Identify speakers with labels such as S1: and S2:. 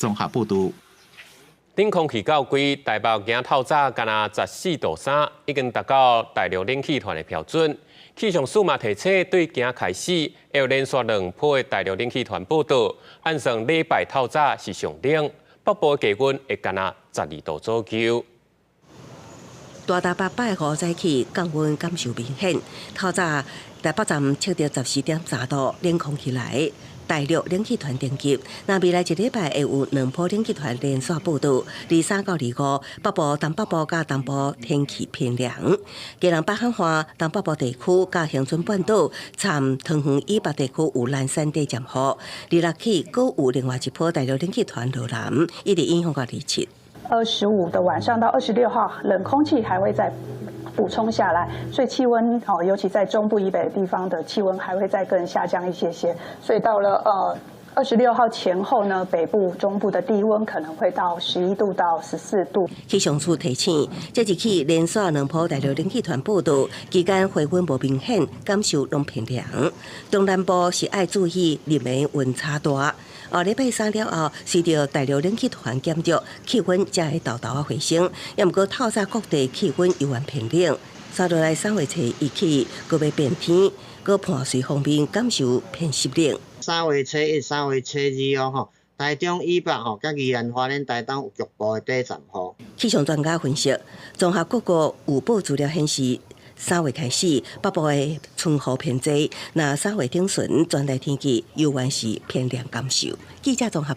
S1: 綜合報導。
S2: 冷空氣到規，台北今透早干焦14.3度，已經達到大陸冷氣團的標準。氣象署嘛提醒，對今開始會連續兩波的大陸冷氣團報到，按算禮拜透早是上冷，北部的低溫會干焦12度左右。
S3: 大台北拜五早起降溫感受明顯，透早台北站測著14.3度，冷空氣來，大陸冷氣團登級。若未來一禮拜會有兩波冷氣團連續報到，23到25，北部、東北部佮東部天氣偏涼。基隆北海岸、東北部地區佮恆春半島、參桃園以北地區有蘭山短暫雨。26起，閣有另外一波大陸冷氣團落南，一直影響到27。
S4: 25的晚上到26號，冷空氣還會再補充下來，所以氣溫哦，尤其在中部以北的地方的氣溫還會再更下降一些些。所以到了26號前後呢，北部、中部的低溫可能會到11度到14度。
S3: 氣象署提醒，這一起連續兩波大陸冷氣團報到，期間回溫無明顯，感受攏偏涼。中南部是愛注意日暝溫差大。後禮拜三了後，隨著大陸冷氣團減弱，氣溫才會沓沓仔回升。也毋過透早各地氣溫猶原偏冷。接落來3月初一起，閣欲變天，閣伴隨鋒面感受偏濕冷。
S5: 3月初一、3月初二哦，吼，台中以北吼，佮宜蘭花蓮、台東有局部的短暫雨。
S3: 氣象專家分析，綜合各國預報資料顯示，3月開始，北部的春雨偏濟，若3月頂旬，全台天氣猶原是偏涼感受。記者綜合。